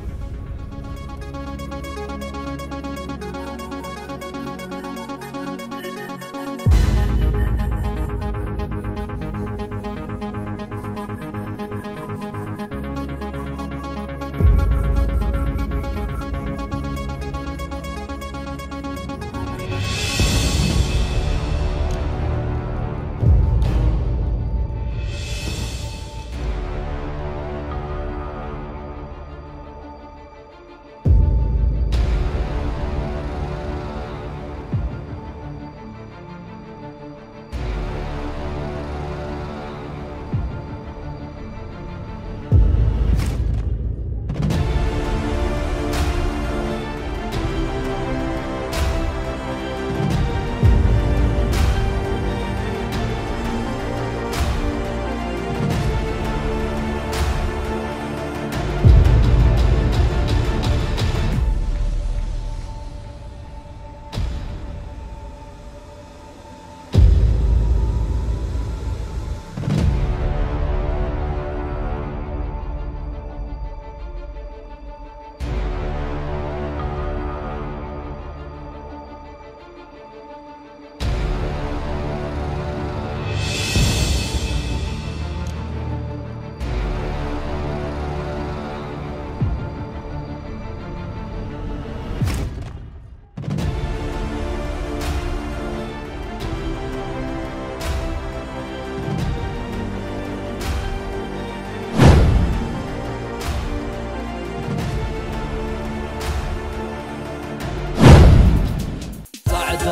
ጻዕዳ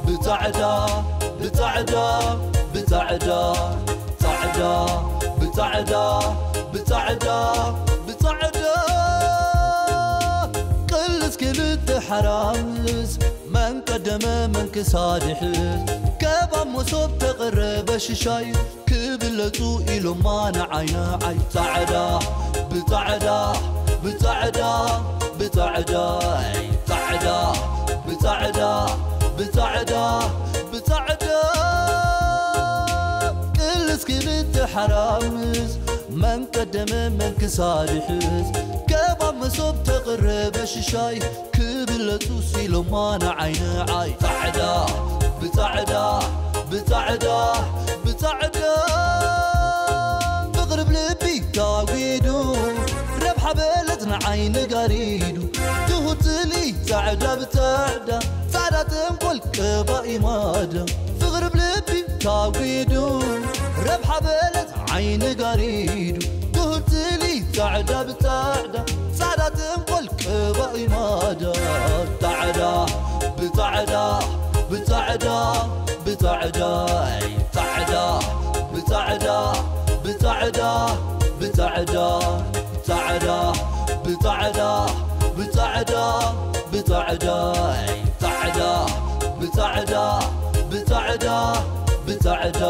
ብጻዕዳ ብጻዕዳ ብጻዕዳ ጻዕዳ ብጻዕዳ ብጻዕዳ ብጻዕዳ ቅልስ ክልተ ሓራምዝ መን ቀደመ መን ክሳድሕዝ ከባብ መሶብ ተቐረበ ሽሻይ ክብለጹ ኢሎማ ንዓይ ንዓይ ጻዕዳ ብጻዕዳ ብጻዕዳ ብጻዕዳ ጻዕዳ ብጻዕዳ ብጻዕዳ ብጻዕዳ ቅልስ ክልተ ሓራምዝ መን ቀደመ መን ክሳድሕዝ ከባብ መሶብ ተቐረበ ሽሻይ ክብለጹ ሲሎማ ንዓይ ንዓይ ጻዕዳ ብጻዕዳ ብጻዕዳ ብጻዕዳ ፍቕሪ ብልቢ ታጒዱ ረብሓ በለጽ ንዓይ ንጋሪዱ ትሁት ጽሊ ጻዕዳ ብጻዕዳ ጻዕዳ ተንኮል ቀባኢ ማዳ ፍቕሪ ብልቢ ታጒዱ ረብሓ በለጽ ዓይኒ ጋሪዱ ትሁት ጽሊ ጻዕዳ ብጻዕዳ ጻዕዳ ተንኮል ቀባኢ ማዳ ጻዕዳ ብጻዕዳ ብጻዕዳ ብጻዕዳ ጻዕዳ ብጻዕዳ ብጻዕዳ ብጻዕዳ ጻዕዳ ብጻዕዳ ብጻዕዳ ብጻዕዳ ጻዕዳ ብጻዕዳ ብጻዕዳ ብጻዕዳ